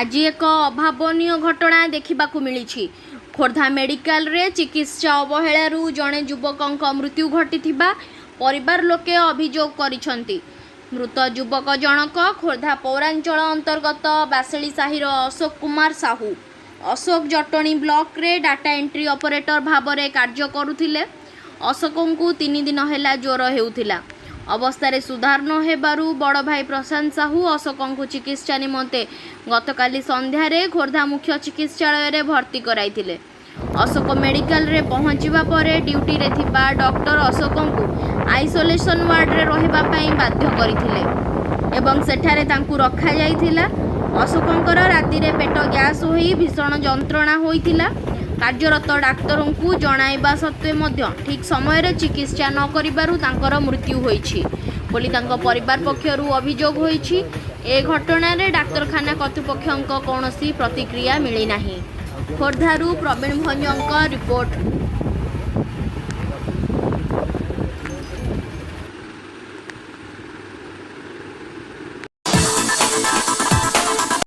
ଆଜି ଏକ ଅଭାବନୀୟ ଘଟଣା ଦେଖିବାକୁ ମିଳିଛି। ଖୋର୍ଦ୍ଧା ମେଡିକାଲରେ ଚିକିତ୍ସା ଅବହେଳାରୁ ଜଣେ ଯୁବକଙ୍କ ମୃତ୍ୟୁ ଘଟିଥିବା ପରିବାର ଲୋକେ ଅଭିଯୋଗ କରିଛନ୍ତି। ମୃତ ଯୁବକ ଜଣକ ଖୋର୍ଦ୍ଧା ପୌରାଞ୍ଚଳ ଅନ୍ତର୍ଗତ ବାସେଳି ସାହିର ଅଶୋକ କୁମାର ସାହୁ। ଅଶୋକ ଜଟଣୀ ବ୍ଲକରେ ଡାଟା ଏଣ୍ଟ୍ରି ଅପରେଟର ଭାବରେ କାର୍ଯ୍ୟ କରୁଥିଲେ। ଅଶୋକଙ୍କୁ 3 ଦିନ ହେଲା ଜ୍ୱର ହେଉଥିଲା। ଅବସ୍ଥାରେ ସୁଧାର ନ ହେବାରୁ ବଡ଼ ଭାଇ ପ୍ରଶାନ୍ତ ସାହୁ ଅଶୋକଙ୍କୁ ଚିକିତ୍ସା ନିମନ୍ତେ ଗତକାଲି ସନ୍ଧ୍ୟାରେ ଖୋର୍ଦ୍ଧା ମୁଖ୍ୟ ଚିକିତ୍ସାଳୟରେ ଭର୍ତ୍ତି କରାଇଥିଲେ। ଅଶୋକ ମେଡିକାଲରେ ପହଞ୍ଚିବା ପରେ ଡ୍ୟୁଟିରେ ଥିବା ଡକ୍ଟର ଅଶୋକଙ୍କୁ ଆଇସୋଲେସନ ୱାର୍ଡରେ ରହିବା ପାଇଁ ବାଧ୍ୟ କରିଥିଲେ ଏବଂ ସେଠାରେ ତାଙ୍କୁ ରଖାଯାଇଥିଲା। ଅଶୋକଙ୍କର ରାତିରେ ପେଟ ଗ୍ୟାସ୍ ହୋଇ ଭୀଷଣ ଯନ୍ତ୍ରଣା ହୋଇଥିଲା। କାର୍ଯ୍ୟରତ ଡାକ୍ତରଙ୍କୁ ଜଣାଇବା ସତ୍ତ୍ୱେ ମଧ୍ୟ ଠିକ୍ ସମୟରେ ଚିକିତ୍ସା ନ କରିବାରୁ ତାଙ୍କର ମୃତ୍ୟୁ ହୋଇଛି ବୋଲି ତାଙ୍କ ପରିବାର ପକ୍ଷରୁ ଅଭିଯୋଗ ହୋଇଛି। ଏ ଘଟଣାରେ ଡାକ୍ତରଖାନା କର୍ତ୍ତୃପକ୍ଷଙ୍କ କୌଣସି ପ୍ରତିକ୍ରିୟା ମିଳିନାହିଁ। ଖୋର୍ଦ୍ଧାରୁ ପ୍ରବୀଣ ଭଞ୍ଜଙ୍କ ରିପୋର୍ଟ।